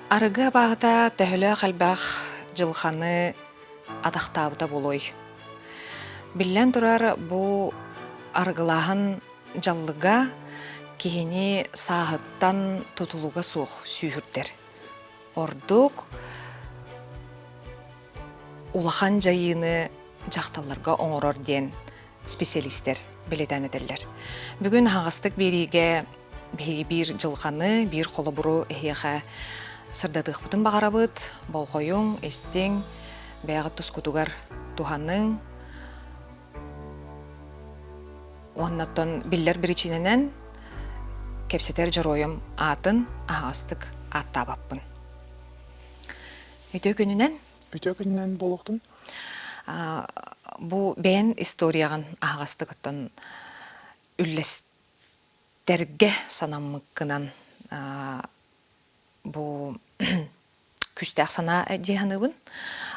Арыгы абааһыта төһөлөөх элбэх дьылҕаны атахтаабыта буолуой? Биллэн турар, бу арыгылааһын дьаллыга киһини сааһыттан тутулуга суох сүүһүрдэр. Ордук улахан дьайыыны дьахталларга оҥорор диэн специалистэр бэлиэтээн этэллэр. Бүгүн аһаҕастык биэриигэ биһиги биир дьылҕаны, биир холобуру эһиэхэ сырдатыахпытын баҕарабыт. Болҕойуҥ, истиҥ, бэйэҕит тускутугар туһаныҥ. Уонна оттон биллэр биричиинэнэн кэпсэтэр дьоруойум аатын аһаҕастык ааттаабаппын. Үтүө күнүнэн. Үтүө күнүнэн буолуохтун. Бу бэйэн историяҕын аһаҕастык оттон үллэстэргэ санаммыккынан бу күүстээх санаа дии саныыбын.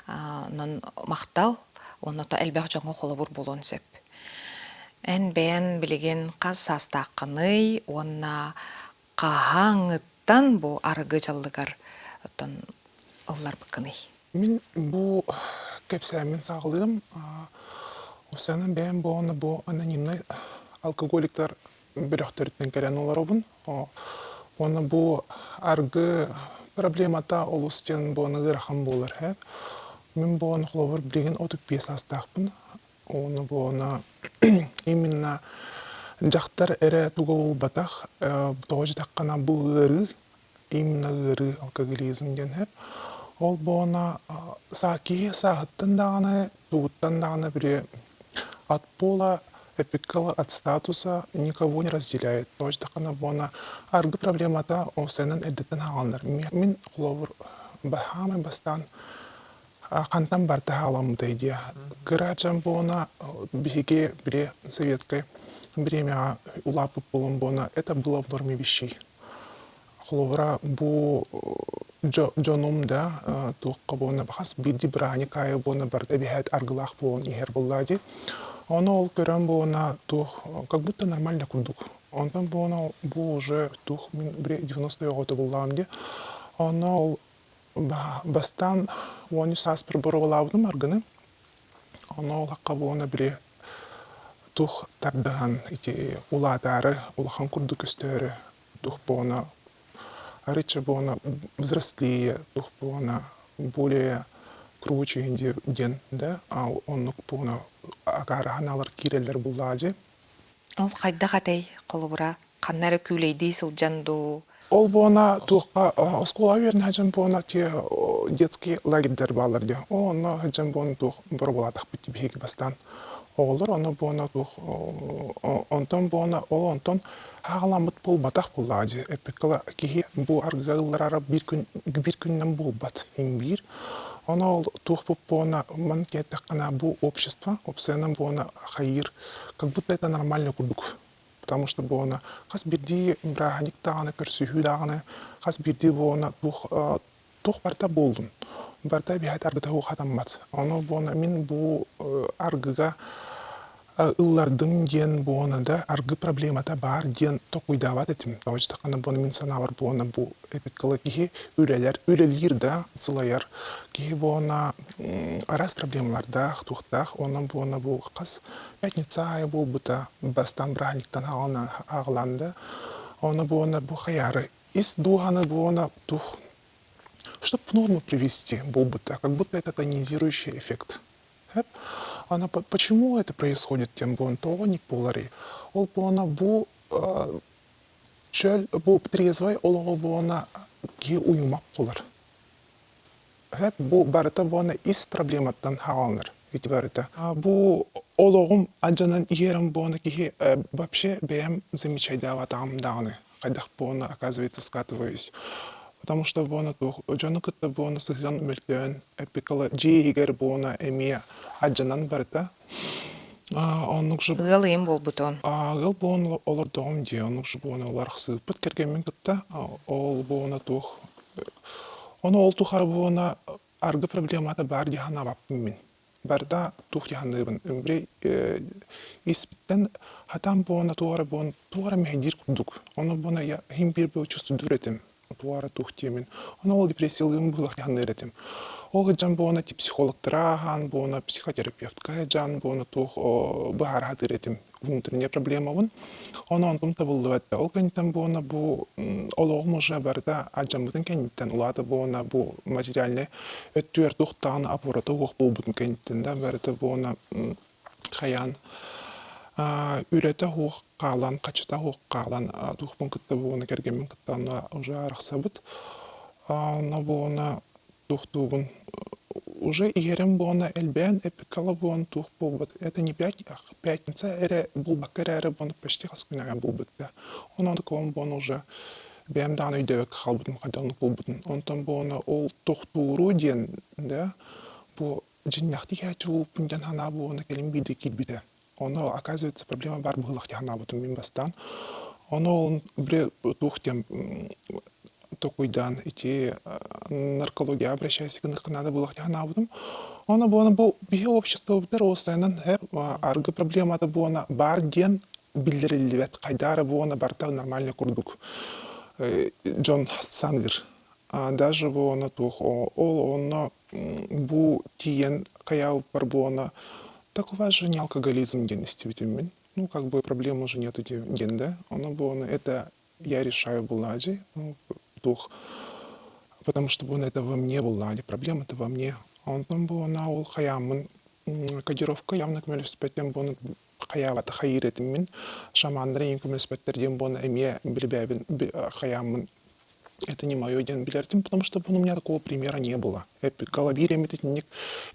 Онон махтал уонна то элбэх дьоҥҥо холобур буолуон сөп. Эн бэйэн билигин хас саастааххыный уонна хаһааҥҥыттан бу арыгы дьаллыгар оттон ылларбыккыный? Мин бу кэпсээммин саҕалыым. Уопсайынан бэйэм бу уонна бу анонимнай алкоголиктар бөлөхтөрүттэн кэлэн олоробун. Уонна бу аргы проблемата олус диэн буона ыарахан буолар һэ. Мин буон холобур билигин 35 саастаахпын. Уонна буона именно дьахтар эрэ туга буолбатах, тоҕо дьатаххына бу ыарыы именно ыарыы алкоголизм диэн һэп. Ол буона киһи сааһыттан даҕаны, тугуттан даҕаны били от пола эпикала от статуса никого не разделяет. То есть буона аргы проблемата осенен эрдэттэн хааланар. Мин холобур баһаамай бастаан хантан барда хааламмытай диye. Кыра буона биһиги били советское времяҕа улааппыт буолан буона это было в норме вещей. Холобура, бу дьонум да туохха буолна хас биирдии бырааһынньык аайы буолна барыта эбэһээт аргылаах буолан иһэр буоллаа дии. Ону ол көрөн буолна туох как будто нормально курдук. Онтон буолна бу уже туох мин били 90 оҕото буллаҕым дии. Онно ол бастаан 13 сааспар боруобалаабытым аргыны. Ону ол хакка буолна били туох тардаһан ити улаатаары улахан курдук көстөөрү туох буона арычча буона взрослее туох буона более круче диэн да оннук буона акаараһан алар киирэллэр буллаа дии. Ол хайдах этэй холобура ханна эрэ күүлэйдии сылдьан дуу? Ол буона туохха оскуола үөрэнэ сылдьан буона те детский лагерьдар бааллар дии. Ол онно сылдьан буона туох боруобалаатахпыт биһиги бастаан. Оҕолор ону буона туох онтон буона ол онтон Ааҕыламмыт буолбатах буоллаҕа дии. Эппиккэ киһи бу аргыга ылларара биир күн биир күнүнэн буолбат иҥ биир. Ону ол туох буона ман киэттэххинэ бу общество уопсайынан буона хайыыр как будто это нормально курдук. Потому что буона хас биирдии бырааһынньык даҕаны көрсүһүү даҕаны хас биирдии буона туох туох барыта буоллун. Барыта эбиһээт аргыта хатаммат. Ону буона мин бу аргыга ыллардым диэн буона да аргы проблемата баар диэн токуйдаабат этим. Тоҕо диэтэххинэ буона мин санаабар буона бу эпиккала киһи үлэлэр, үлэлиир да сылайар киһи буона араас проблемалардаах, туохтаах. Онон буона бу хас пятница аайы буолбута бастаан бырааһынньыктан аҕалан да ону буона бу хайаары ис дууһаны буона тух чтобы в норму привести буолбута, как будто это тонизирующий эффект. Она почему это происходит тем буон тоҕо ник буоларый? Ол буона бу чөл бу трезвай олоҕу буона киһи уйумак буолар. Бу барыта буона ис проблематтан хааланар ити барыта. Бу олоҕум адьанан иһэрим буона киһи вообще бэйэм замечайдаабатаҕым даҕаны хайдах буона оказывается скатываюсь. Потому что буона туох дьону кытта буона сыһыан мөлтөөн эпикала дьиэ иһигэр буона эмиэ адьанан барыта. Оннук же Ыал ыйым буолбутун. Ыал буон олордоҕум дии, оннук же буона олархсыыппыт кэргэммин кытта ол буона туох ону ол тухары буона аргы проблемата баар дии санаабаппын мин. Барда туох дии саныыбын били испиттэн хатаан буона туох эрэ буон туох эрэ мэһэйдиир курдук. Ону буона я иһин биир чувствуйдуур этим. Туара туох диэмин. Ону ол депрессиялыым быһыылаах дьаһаныыр этим. Ол сылдьан буона психологтара ааһан, буона психотерапевтка сылдьан, буона туох быһаара сатыыр этим внутренняя проблемабын. Ону онтум табыллыбат да. Ол кэнниттэн буона бу олоҕум уже барыта алдьаммытын кэнниттэн, улаата буона бу материальнай өттүгэр туох даҕаны опората суох буолбутун кэнниттэн да барыта буона хайаан үлэтэ суох хаалан, хачыта суох хаалан туохпун кытта буона кэргэммин кытта онно уже арахсабыт. Онно буона туохтуубун уже иһэрим буона элбээн эпикала буон туох буолбут это не пятница эрэ булбакка эрээри буон почти хас күнэҕэ булбут да. Онон таком буон уже бэйэм даҕаны өйдөөбөккө хаалбытым хайдах оннук буолбутун. Онтон буона ол тохтууру диэн да бу дьиннэхтик иһээччи буолбуппун диэн санаа буолуона кэлин биирдэ киирбитэ. Ону, оказывается, проблема баар быһыылаах дии санаабытым мин бастаан. Ону ол били туох диэн токуйдаан ити наркология обращайся гыныахха наада буолуох дии санаабытым. Ону буона бу биһи обществобытыгар уопсайынан аргы проблемата буона баар диэн биллэриллибэт. Хайдара буона барыта нормально курдук дьон саныыр. Даже буона туох ол онно бу тиийэн хайаабыппар буона так у вас же не алкоголизм диэн истибитим мин. Ну, как бы проблем уже нету диэн да. Оно буона это я решаю булади, ну, туох потому что буона это во мне булади, проблема это во мне. Онтон буона ол хайааммын кодировка явно көмөлөспөттөн буона хайаабата хайыыр этим мин. Шаманнар эйин көмөлөспөттөр диэн буона эмиэ билбээбин хайааммын это не мое диэн билэртим, потому что у меня такого примера не было. Головиир эмит итинник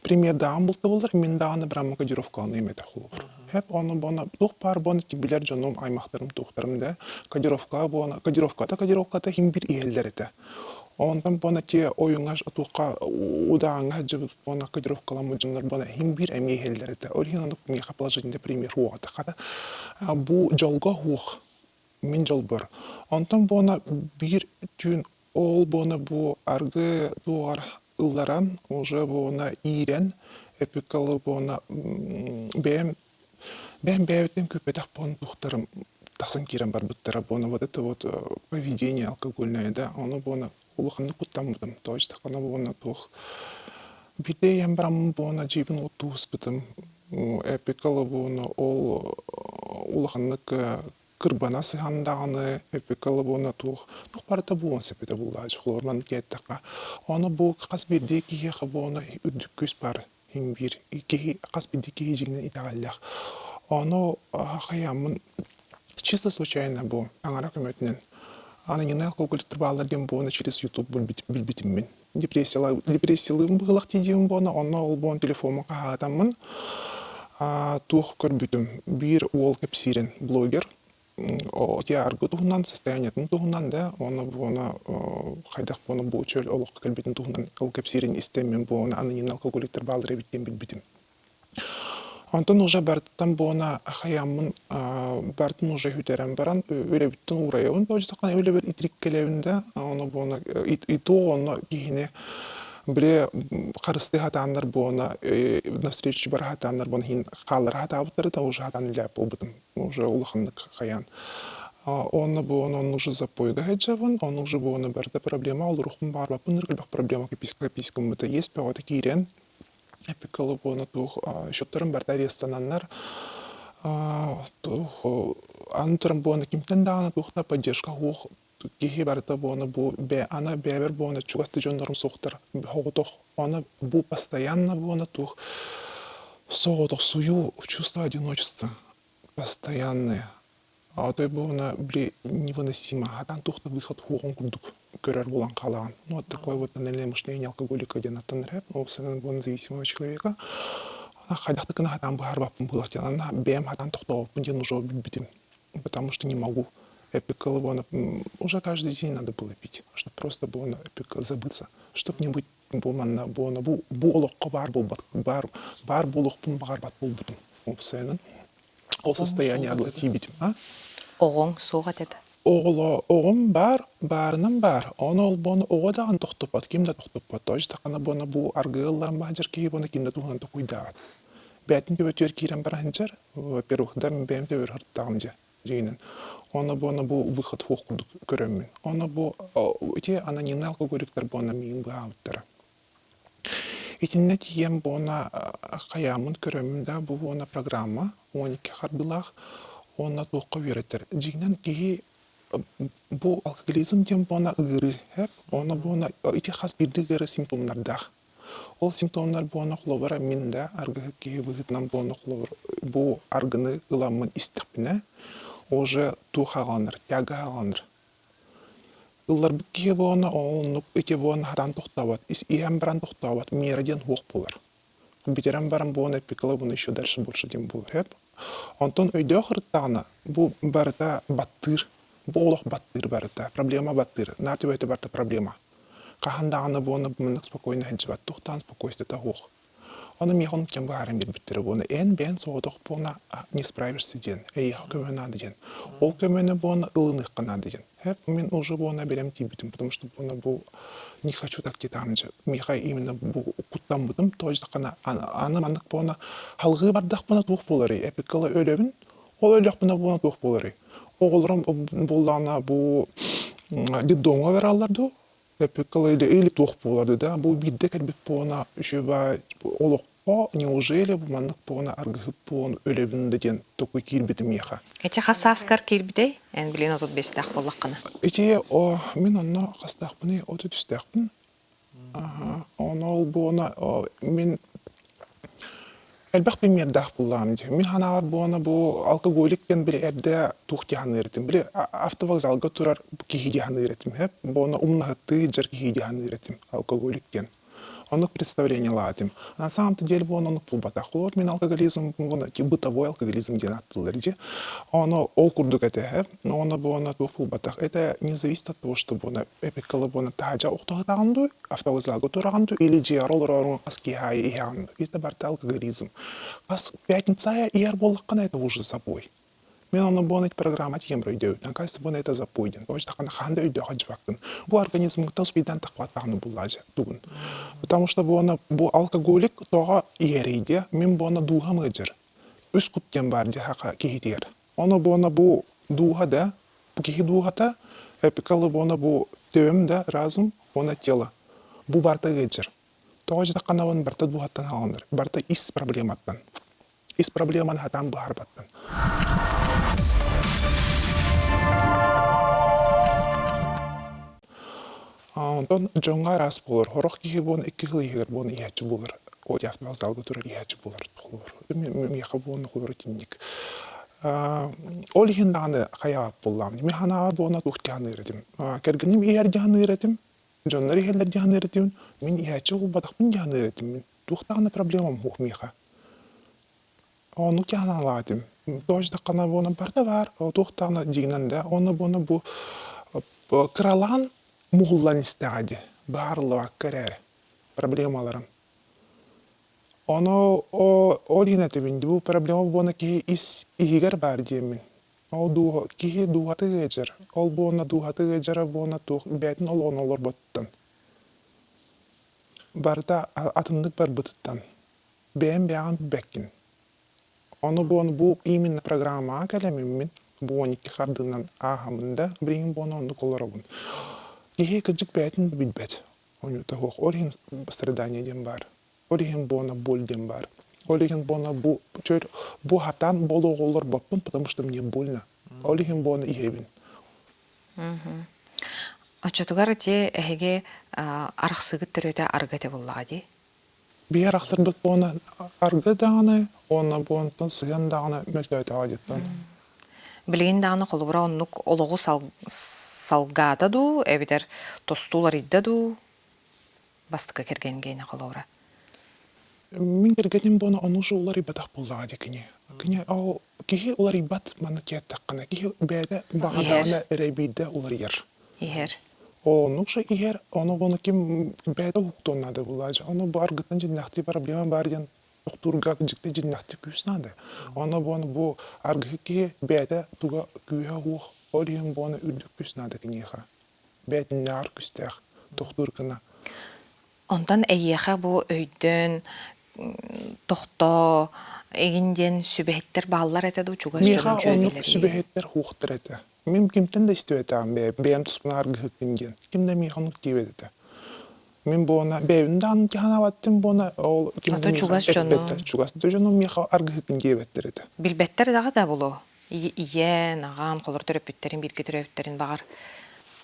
примердаан бултабылар, мин даҕаны брамма кодировкаланыым этэ холобур. Хэп ону бона туох баар буона билэр дьонум, аймахтарым, туохтарым да кодировка буона кодировката кодировката хим бир иһэллэр этэ. Онтон буона те ойуҥа туохха удааҥҥа сылдьыбыт буона кодировкаламмыт дьоннор буона хим бир эмиэ иһэллэр этэ. Ол иһин оннук миэхэ положительный пример хуоҕата. Хата бу дьолго хуох мин дьолбор. Онтон буона биир түүн ол буона бу аргы туоҕар ылларан, уже буона иирэн, эпикалы буона бэйэм бэйэм бэйэбиттэн күүппэтэх буон тухтарым тахсан киирэн барбыттара буона вот это вот поведение алкогольное да ону буона улаханнык куттаммытым тоҕо диэтэххинэ буона туох биирдэ ийэм бараммын буона дьиэбин уоттууспутум эпикалы буона ол улаханнык кырбана сыһан даҕаны эпикалы буона туох туох барыта буолуон сөп этэ буллаачы холобур маннык диэттэххэ ону бу хас биирдии киһиэхэ буона үрдүк күүс баар иһин биир киһи хас биирдии киһи дьиҥинэн итэҕэллээх ону хайааммын чисто случайно бу таҥара көмөтүнэн анонимнай алкоголиктар бааллар диэн буона через YouTube билбитим мин депрессиялыыбын быһыылаах диибин буона онно ол буон телефоммун хаһаатаммын туох көрбүтүм биир уол кэпсиирин блогер аргы туһунан состояниетын туһунан да уонна буона хайдах буона бу чөл олоххо кэлбитин туһунан ол кэпсиирин истэн мин буона анонимный алкоголиктар бааллар эбит диэн билбитим. Онтон уже бартыттан буона хайааммын бартын уже үтэрэн баран үлэбиттэн уурайабын тоҕо үлэбэр итириккэлэбин да ону буона и то онно киһини били харыстыы сатааннар буона навстречу бара сатааннар буона иһин хааллара сатаабыттара да уже сатаан үлэлээт буолбутум уже улаханнык хайаан онно буона онно уже запойга сылдьабын онно уже буона барыта проблема олоруохпун баҕарбаппын элбэх проблема кэпискэммыта есть бөҕөтө киирэн эпикалы буона туох счеттарым барыта арестананнар туох аны туран буона кимтэн даҕаны туох да поддержка суох киһи барыта буона бу ана бэйэбэр буона чугас да дьоннорум суохтар соҕотох аны бу постоянно буона туох соҕотохсуйуу чувство одиночества постоянное а то буона били невыносимо хатан туох да выход суоҕун курдук көрөр буолан хаалаҕын ну вот такое вот тоннельное мышление алкоголика диэн аттанар эп уопсайынан буона зависимого человека хайдах да гына хатаан быһаарбаппын буолар диэн аны бэйэм хатаан тохтообоппун диэн уже билбитим потому что не могу. Эпикалы буона уже каждый день надо было пить, чтобы просто буона забыться, чтобы не быть бу манна буона бу бу олоххо баар буолбат баар баар буолуохпун баҕарбат буолбутум уопсайынан ол состояние тиийбитим а Оҕоҥ суох этэ да? Оҕоло оҕом баар баарынан баар ону ол буону оҕо даҕаны тохтоппот ким да тохтоппот тоҕо диэтэххинэ буона бу аргыалларын баһдьар киһи буона ким да туһунан токуйдаабат бээтин төбөтүгэр киирэн баран сылдьар во-первых да бэйэм төбөбөр сырыттаҕым дьэ. Дьиҥинэн. Онно буона бу выход суох курдук көрөммүн. Онно бу ити анонимнай алкоголиктар буона миигин быһаабыттара. Итиннэ тиийэн буона хайааммын көрөммүн да бу буона программа 12 хардылаах уонна туохха үөрэтэр. Дьиҥинэн киһи бу алкоголизм диэн буона ыарыы һэп уонна буона ити хас биирдии ыарыы симптомнардаах. Ол симптомнар буона холобура мин да аргыһыт киһи быһыытынан буона холобур бу аргыны ыламмын истэхпинэ уже туох аҕаланар, тяга аҕаланар. Ылларбыт киһи буона оннук ити буона хатан тохтообот, иһэн баран тохтообот, мера диэн суох буолар. Бүтэрэн баран буона эппикала буну еще дальше больше диэн буолар сөп. Онтон өйдөөх ырыттаҕына бу барыта баттыыр, бу олох баттыыр барыта, проблема баттыыр, наар төбөтө барыта проблема. Хаһан даҕаны буона маннык спокойно сылдьыбат, туохтаан спокойствиета суох. Ону миэхэ оннук кэм быһааран биэрбиттэрэ буона эн бэйэн соҕотох буона не справишься диэн, эйиэхэ көмө наада диэн. Ол көмөнү буона ылыныахха наада диэн. Хэп мин уже буона бэлэм тиийбитим, потому что буона бу не хочу так там же. Миэхэ именно бу куттаммытым, то есть аны маннык буона халҕыы бардахпына туох буоларый? Эпиккала өлөбүн, ол өлөхпүнэ буона туох буоларый? Оҕолорум буоллаҕына бу детдомҥа бараллар дуу, эпиккала или или туох буолар да, бу биирдэ кэлбит буона үчүгэй олоххо неужели бу маннык буона аргыһыт буолан өлөбүн да диэн такой киирбитим миэхэ. Ити хас сааскар киирбитэй? Эн билигин 35-тээх буоллаххына. Ити о мин онно хастаахпыный 33-тээхпин. Ону ол буона мин элбэх примердаах буллаҕым дии. Мин санаабар буона бу алкоголик диэн били эрдэ туох дии саныыр этим. Били автовокзалга турар киһи дии саныыр этим. Буона умнаһыттыы дьар киһи дии саныыр этим алкоголик диэн. Оннук представлениелаах этим. На самом-то деле буона оннук буолбатах. Холобур мин алкоголизм буона бытовой алкоголизм диэн ааттыыллар дии. Ону ол курдук этэ. Ону буона туох буолбатах. Это не зависит от того, что буона эпиккалы буона таһдьа охтоһутаҕын дуу, автовокзалга тураҕын дуу, или дьиэҕэр олороору хас киэһэ аайы иһэҕин дуу. Это барыта алкоголизм. Хас пятница аайы иһэр буоллаххына, это уже запой. Мин ону буона программа тиийэн өйдөөбүтүн, оказывается, буона это запой диэн. То есть хаһан да өйдөөх дьыбаккын. Бу организмҥыттан успейдан тахпаттаҕына буллаажа тугун. Потому что буона бу алкоголик тоҕо иһэрий диэ, мин буона дууһам ыалдьар. Үс кут диэн баар дии хаха киһитигэр. Ону буона бу дууһа да, киһи дууһата, эпикалы буона бу төбөм да, разум, уонна тело. Бу барыта ыалдьар. Тоҕо дьатахханабын барыта дууһаттан хааланар, барыта ис проблематтан. Ис проблеманы хатаан быһаарбаттан. Онтон дьоҥҥо араас буолар. Сорох киһи буон икки сыл иһигэр буон иһээччи буолар. Автовокзалга турар иһээччи буолар холобур. Миэхэ буон холобур итинник. Ол иһин даҕаны хайаҕа буоллаҕым. Мин санаабар буона туох дьаһаныыр этим. Кэргэним иһэр дьаһаныыр этим. Дьоннор иһэллэр дьаһаныыр этим. Мин иһээччи буолбатахпын дьаһаныыр этим. Мин туох даҕаны проблемам суох миэхэ. Оннук дьаһаналаах этим. Тоһдьдаххына буона барыта баар, туох даҕаны дьиҥинэн да, уонна буона бу кыралаан муһуллан истэҕэ дии, быһаарыллыбакка эрээри проблемаларым. Ону ол иһин этэбин, бу проблема буона киһи ис иһигэр баар диэммин. Ол дууһа киһи дууһата ыалдьар, ол буона дууһата ыалдьара буона туох бэйэтин олоҕун олорботуттан. Барыта атыннык барбытыттан. Бэйэм бэйэҕин билбэккин. Ону буон бу именно программаҕа кэлэммин, бу 12 хардыынан ааһаммын да, билигин буон оннук олоробун. Киһи кырдьык бэйэтин билбэт. Онньута суох. Ол иһин страдание диэн баар. Ол иһин буона боль диэн баар. Ол иһин буона бу чөр бу хатан болуоҕу олорбоппун, потому что мне больно. Ол иһин буона иһэбин. Оччотугар ити эһиги арахсыгыт төрүөтэ арыгы этэ буоллаҕа дии? Биир арахсарбыт буона аргы даҕаны уонна буонтан сыһыан даҕаны мөлтөөтөҕө диэттэн. Билигин даҕаны холобура оннук олоҕу салгаата дуу, эбэтэр тосту уларыйда дуу бастакы кэргэн гиэнэ холобура? Мин кэргэним буона ону же уларыйбатах буоллаҕа дии кини. Кини ол киһи уларыйбат манна тиэртэххинэ киһи бэйэтэ баҕадаҕына эрэ биирдэ уларыйар. Иһэр. Оннук же иһэр, ону ону ким бэйэтэ уһуктуон наада буолааччы. Ону бу аргыттан дьиннэхтии проблема баар диэн тохтуурга дьикти дьиннэхтии күүс наада. Ону буону бу аргыһы киһи бэйэтэ туга күүһэ уох, ол иһин буону үрдүк күүс наада киниэхэ. Бэйэтиннээҕэр күүстээх тохтуур гына. Онтон эйиэхэ бу өйдөөн. тохтоо игин диэн сүбэһиттэр бааллар этэ дуу чугас Миэхэ дьонун оннук дьүөгэлэрин? сүбэһиттэр суохтар этэ. Мин кимтэн да истибэтэҕим бэйэм туспун аргыһыкпын диэн. Ким да миэхэ оннук диэбэт этэ. Мин буона бэйэбин даҕаны санаабаттым буона ол ким да Ото миэхэ чугас эппэттэр. дьонун Чугас да дьонум миэхэ аргыһыкпын диэбэттэр этэ. Билбэттэр даҕа да буолуо. Ийэн, аҕаан, холор төрөппүттэрин, бииргэ төрөөбүттэрин баҕар.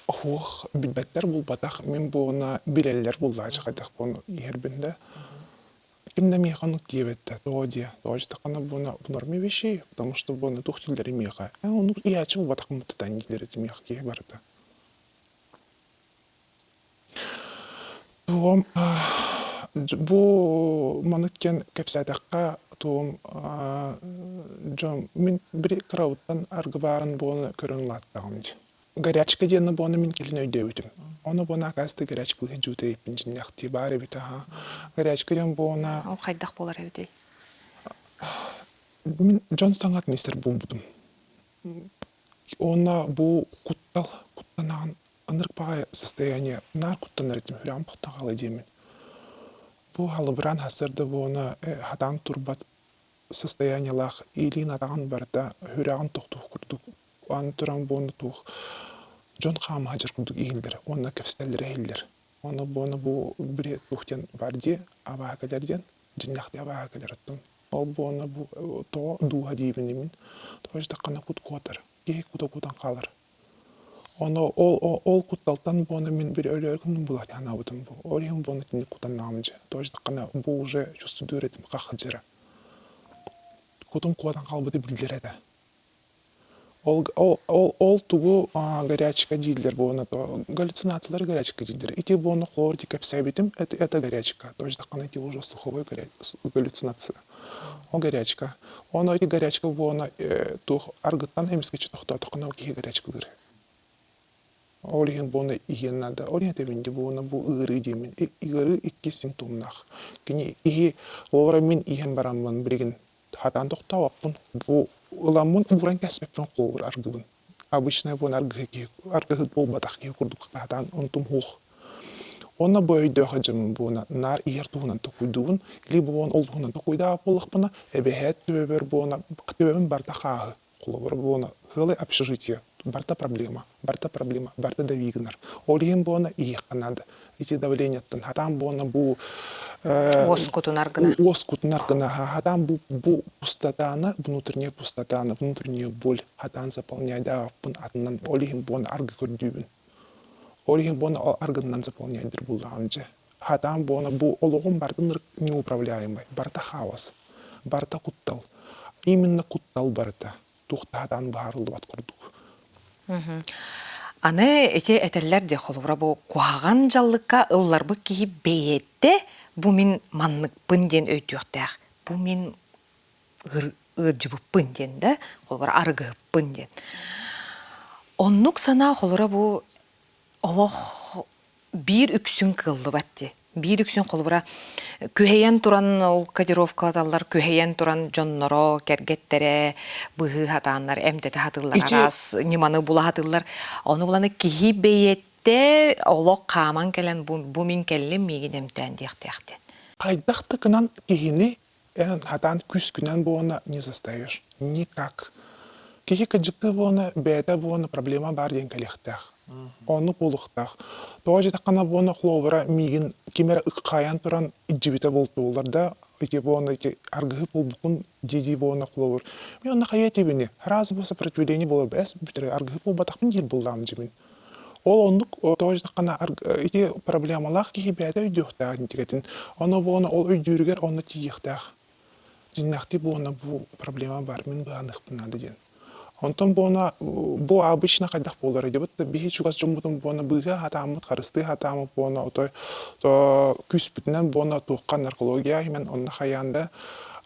Оһуох билбэттэр булбатах. Мин буона билэллэр буллаачы хайдах буону иһэрбин да. Ким да миэхэ оннук диэбэттэ. Тоҕо диэ? Тоҕо дьитэххинэ буона в норме вещей, потому что буона туох дииллэрий миэхэ? Ээ оннук иһээччи булбатахпын быттатан дииллэр этэ миэхэ киһи барыта. Туом бу маннык диэн кэпсээтэххэ туом дьон мин били кырабыттан аргы баарын буолан көрөн улааттаҕым дии. Горячка диэни буону мин кэлин өйдөөбүтүм. Ону буона оказывается горячкалыы дьуута эбиппин дьиннэхтии баар эбит аха. Горячка диэн буона Ол хайдах буолар эбитий? Мин дьон саҥатын истэр буолбутум. Уонна бу куттал, куттанаҕын ынырык баҕайы состояние наар куттанар этим, сүрэҕим тохтон хаалыа диэммин. Бу халыбыраан сарсыарда буона хатаан турбат состояниелаах илиин атаҕын барыта сүрэҕин тохтуух курдук аны туран буона туох дьон хаама сылдьар курдук иһиллэр уонна кэпсэтэллэрэ иһиллэр. Ону буона бу били туох диэн баар дии абааһы кэлэр диэн дьиннэхтии абааһы кэлэр оттон ол буона бу тоҕо дууһа диибин мин тоҕо дьитэххинэ кут куотар киһи кута кутан хаалар. Ону ол ол кутталтан буона мин били өлөөр гынным буолуох дии санаабытым бу. Ол иһин буона итинник кутаннаҕым дьэ. Тоҕо дьитэххинэ бу уже чувствуйдуур этим хах дьыра. Кутум куотан хаалбыта биллэр этэ. Ол, ол, ол, ол тугу горячка дииллэр буолна то галлюцинациялар горячка дииллэр. Ити буолна холор ити кэпсээбитим, это, это горячка. То есть даххана ити уже слуховой галлюцинация. Ол горячка. Ону ити горячка буолна туох аргыттан эмискэччи тохтоотоххуна киһи горячкалыыр. Ол иһин буолна иһиэн наада. Ол иһин этэбин дии буолна бу ыарыы диэммин. Ыарыы икки симптомнаах. Кини киһи олоро мин иһэн бараммын билигин Хатаан тохтообоппун. Бу ыламмын ууран кэспэппин холобур аргыбын. Обычная буон аргыһы киһи, аргыһыт буолбатах киһи курдук хатаан онтум суох. Онно бу өйдөөх дьоммун буона наар иһэр туһунан токуйдуубун, либо буон ол туһунан токуйдаабат буоллахпына, эбэһээт төбөбөр буона төбөбүн барыта хааһы. Холобур буона ыалы общежитие барыта проблема, барыта проблема, барыта дави гынар. Ол иһин буона иһиэххэ наада. Ити давлениеттан хатаан буона бу Уоскутунар гына. уоскутунар гына хатаан бу бу пустотаны, внутренняя пустотаны, внутреннюю боль хатаан заполняйдаабаппын атынан ол иһин буона аргы көрдүүбүн. Ол иһин буона аргыннан заполняйдыр буллаҕым дьэ. Хатаан буона бу олоҕум барытын неуправляемый, барыта хаос, барыта куттал. Именно куттал барыта. Туох да хатаан быһаарыллыбат курдук. Аны ити этэллэр дии холобура бу куһаҕан дьаллыкка ылларбыт киһи бэйэтэ бу мин манныкпын диэн өйдүөхтээх. Бу мин ыалдьыбыппын диэн да, холобура арыгыһыппын диэн. Оннук санаа холобура бу олох биир үксүн кыаллыбат дии. Биир үксүн холобура күһэйэн туран ол кодировкалаталлар, күһэйэн туран дьонноро, кэргэттэрэ быһыы хатааннар, эмтэтэ хатыыллар, Ити араас ньыманы була хатыыллар. Ону буланы киһи бэйэтэ олох хааман кэлэн бу, бу мин кэллим, миигин эмтээн диэхтээх диэн. Хайдах да гынан киһини эн хатаан күүскүнэн буолна не заставишь. Никак. Киһи кыдьыктыы буолна, бэйэтэ буолна проблема баар диэн кэлиэхтээх. Оннук буолуохтаах. Тоҕо дьитэххинэ буолна холобура миигин ким эрэ ыкхайан туран илдьибитэ буолтууллар да, ити буолна ити аргыһы буолбуккун дии-дии буолна холобур. Мин онно хайа этибини? Раз бу сопротивление буолар бэс бүтэрэ аргыһы буолбатахпын диир буоллаҕым дьимин. Ол оннук тоҕо дьитэххинэ ити проблемалаах киһи бэйэтэ өйдүөхтээх интигэтин. Ону буолна ол өйдүүрүгэр онно тиийиэхтээх. Дьиннэхтии буолна бу проблема баар мин быһааныахпын наада диэн. Онтон буона бу обычно хайдах буолар диэбит биһи чугас дьоммутун буона быыһа хатааммыт, харыстыы хатааммыт буона отой күүспүтүнэн буона туохха наркология иһинэн онно хайаан да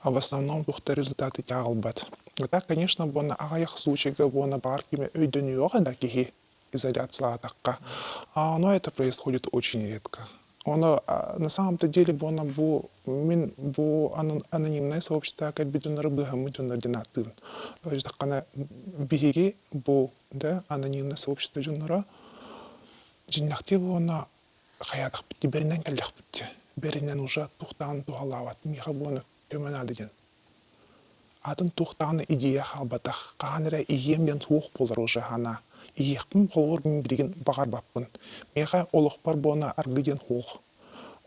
в основном туохта результаты тягалбат. Так, конечно, буона аҕыйах случайга буона баар киме өйдөнүөҕэ да киһи изоляциялаатахха. Но это происходит очень редко. Оно на самом-то деле буона бу мин бу анонимное сообщество кэлбит дьоннору быыһаммыт дьоннор диэн ааттыыбын. То биһиги бу да анонимное сообщество дьонноро дьиннэхтии буона хайаатахпыт тибэринэн кэллэхпит. бэринэн уже туохтаан туһалаабат миэхэ буона көмө наада диэн. Атын туох даҕаны идея хаалбатах, хаһан эрэ ийиэм диэн суох буолар уже санаа. Ийиэхпин холобур мин билигин баҕарбаппын. Миэхэ олохпор буона аргы диэн суох.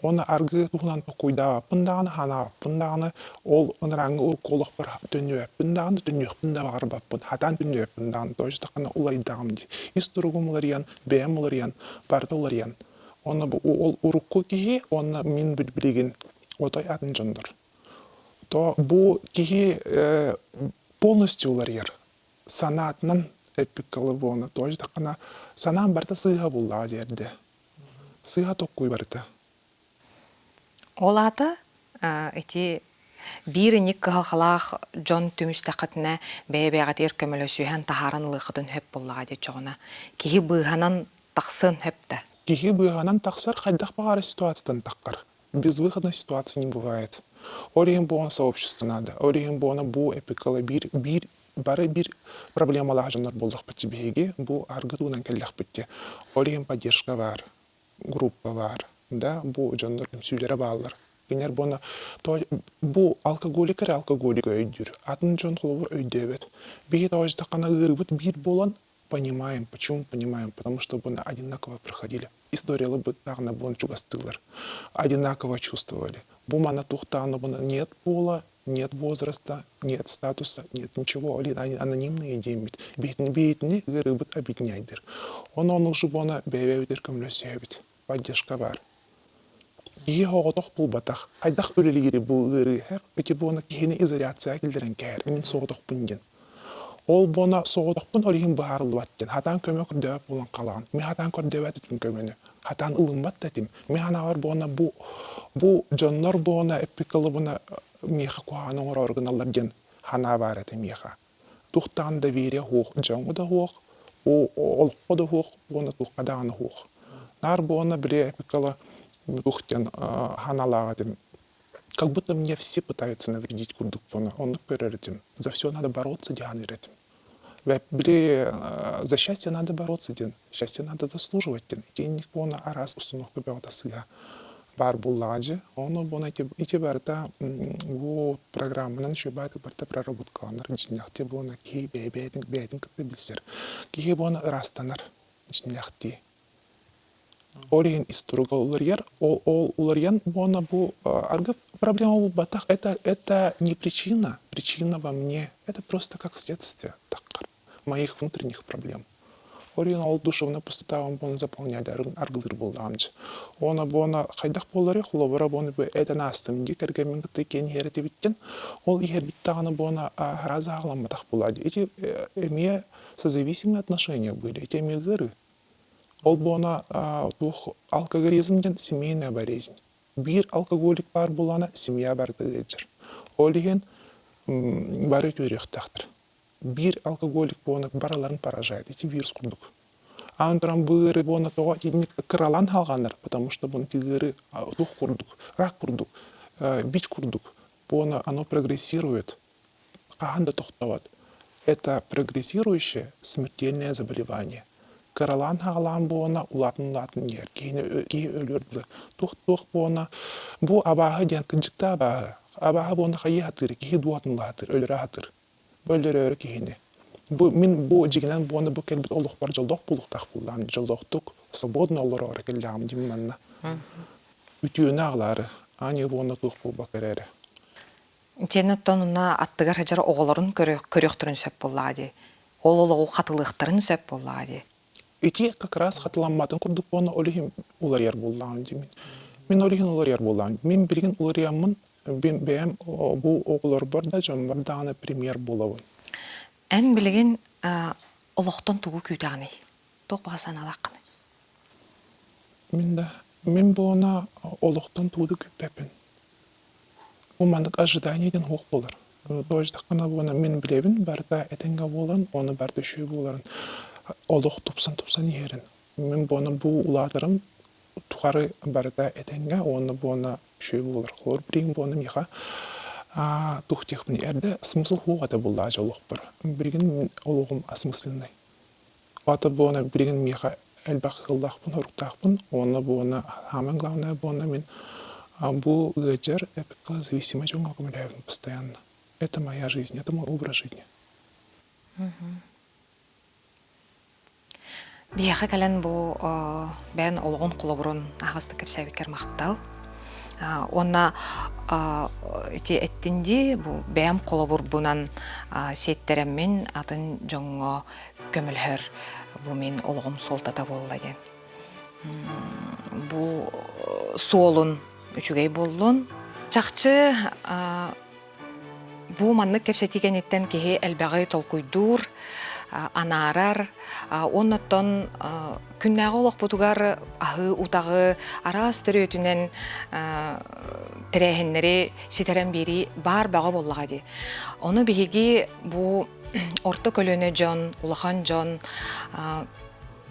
Уонна аргы туһунан толкуйдаабаппын даҕаны, санаабаппын даҕаны, ол ынырааҥҥы урукку олохпор төннүбэппин даҕаны, төннүөхпүн да баҕарбаппын, хатаан төннүбэппин даҕаны, то есть уларыйдаҕым дии. Ис туругум уларыйан, бэйэм уларыйан, барыта уларыйан. Уонна бу ол урукку киһи уонна мин билигин отой атын дьоннор. То бу киһи полностью уларыйар. Санаатынан эппиккэ буолна. То есть санаам барыта сыыһа буллаҕа диэрдэ. Сыыһа токкуй барыта. Ол аата ити биир инник кыһалҕалаах дьон түмүстэххитинэ бэйэ-бэйэҕитигэр көмөлөсүһэн таһааран ылыаххытын сөп буоллаҕа дии оччоҕуна. Киһи быыһанан тахсыан сөп да. Киһи быыһанан тахсар хайдах баҕарар ситуацияттан таххар. Безвыходной ситуации не бывает. Ол иһин буолан сообщество надо. Ол иһин буолан бу эпикала биир биир бары биир проблемалаах дьоннор буоллахпыт биһиги бу аргы туунан кэллэхпит дии. Ол иһин поддержка баар, группа баар, да, бу дьоннор түмсүүлэрэ бааллар. Кинилэр буона бу алкоголик эрэ алкоголик өйдүүр, атын дьон холобур өйдөөбөт. Биһи тоҕо ыарыыбыт биир буолан понимаем. Почему понимаем? Потому что мы одинаково проходили. Историяларбыт буон чугастыылар. Одинаково чувствовали. Бу мана туохтаана нет пола, нет возраста, нет статуса, нет ничего. Они анонимные диэммит. Бэйэтини ыарыыбыт объединяйдыр. Ону ону буона бэйэбэбитер көмөлөсөбүт. Поддержка бар. Киһи оҕотох булбатах. Хайдах үлэлиири бу ыарыы һэр, ити буона киһини изоляция киллэрэн кээр. Мин соҕотохпун диэн. Ол буона соҕотохпун ол иһин быһаарыллыбат диэн. Хатаан көмө көрдөөбөт буолан хаалаҕын. Мин хатаан көрдөөбөт этим көмөнү. Хатаан ылыммат да этим. Мин ханаабар буона бу бу дьоннор буона эппикалыбына миэхэ куһаҕаны оҥороору гыналлар диэн санаа баар этэ миэхэ. Туохтаан доверие суох, дьоҥҥо да суох, олоххо да суох уонна туохха даҕаны суох. Наар буона били эпикала туох диэн ханалаах этим. Как будто мне все пытаются навредить курдук буона. Оннук көрөр этим. За все надо бороться диэн этим. Били за счастье надо бороться диэн. Счастье надо заслуживать диэн. Итинник буона араас установка бөҕөтө сыыһа баар буоллаҕа дьэ. Ону буона ити барыта бу программанан үчүгэй барыта проработкаланар дьиҥнэхтии буона киһи бэйэ-бэйэтин бэйэтин кытта билсэр. Киһи буона ыраастанар дьиҥнэхтии. Ол иһин ис туруга уларыйар. Ол, ол уларыйан буона бу аргы проблема буолбатах. Это, это не причина. Причина во мне. Это просто как следствие таккар моих внутренних проблем. Ол иһин ол душевная пустота буона заполнять аргылыыр буоллаҕым дьэ. Уонна буона хайдах буоларый холобура буона бу этэн аастым дии кэргэммин кытта иккиэн иһэр этибиттэн ол иһэрбит даҕаны буона сразу аҕыламматах буолаа дии. Ити эмиэ созависимые отношения были, ити эмиэ ыарыы. Ол буона туох алкоголизм диэн семейная болезнь. Биир алкоголик баар буоллаҕына семья барыта ыалдьар. Ол иһин бары үтүөрүөхтээхтэр. Биир алкоголик буона барыларын поражает. Ити вирус курдук. Аан туран бу ыарыы буона тоҕо итинник кыралаан халҕанар, потому что бу ыарыы туох курдук, рак курдук, ВИЧ курдук, буона оно прогрессирует, хаһан да тохтообот. Это прогрессирующее смертельное заболевание. Кыралаан хаҕалаан буона улаатын-улаатын иһэр, киһини киһи өлүөр дылы. Туох-туох буона бу абааһы диэн кырдьыкта абааһы. Абааһы буона хайыы сатыыр, киһи дууһатын ыла сатыыр, өлөрө сатыыр. Бу өлөрөөрү киһини. Бу мин бу дьиҥинэн буона бу кэлбит олохпор дьоллоох буолуохтаах буоллаҕым, дьоллоохтук, свободно олороору кэллэҕим дии манна. Үтүөнү аҕалаары, аанньа буона туох буолбакка эрээри. Итиэннэ оттон онно аттыгар сылдьар оҕолорун көрүөхтэрин сөп буоллаҕа дии. Ол олоҕу хатылыахтарын сөп буоллаҕа дии. Ити как раз хатыламматын курдук уонна ол иһин уларыйар буоллаҕым дии мин. Мин ол иһин уларыйар буоллаҕым. Мин билигин уларыйаммын бэйэм бу оҕолорбор да дьоммор даҕаны пример буолабын. Эн билигин олохтон тугу күүтэҕиний? Туох баҕа санаалааххыный? Мин да мин буона олохтон тугу да күүппэппин. Бу маннык ожидание диэн суох буолар. Тоҕо буона мин билэбин барыта этэҥҥэ буолан, ону барыта үчүгэй буоларын, олох тупсан-тупсан иһэрин. Мин буона бу улаатарым тухары барыта этэҥҥэ уонна буона үчүгэй буолар. Холобур, билигин буона миэхэ туох диэхпиний эрдэ смысл суох этэ буоллаҕа дьэ олохпор. Билигин олоҕум осмысленный. Аата буона билигин миэхэ элбэх ыаллаахпын, соруктаахпын уонна буона саамай главное буона мин. Бу ыалдьар зависимый дьоҥҥо көмөлөһөбүн постоянно. Это моя жизнь, это мой образ жизни. Биһиэхэ кэлэн бу бэйэн олоҕун холобурун аһаҕастык кэпсээбиккэр махтал. Уонна ити эттин дии, бу бэйэм холобурбунан сиэттэрэммин атын дьоҥҥо көмөлөһөр бу мин олоҕум суолтата буолла диэн. Бу суолун үчүгэй буоллун. Чахчы Бу маннык кэпсэтии кэнниттэн киһи элбэҕи толкуйдуур, анаарар, уонна оттон күннээҕи олохпутугар аһыы утаҕы араас төрүөтүнэн тэрээһиннэри ситэрэн биэрии баар бөҕө буоллаҕа дии. Ону биһиги бу орто көлүөнэ дьон, улахан дьон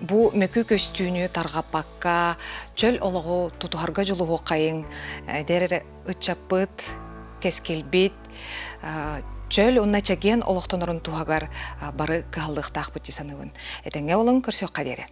бу мөкү көстүүнү тарҕаппакка, чөл олоҕу тутуһарга дьулуһуоххайыҥ, эдэр ыччаппыт, кэскилбит чөл уонна чэгиэн олохтонорун туһагар бары кыһаллыахтаахпыт дии саныыбын. Этэҥҥэ олоҥ көрсүөххэ диэри.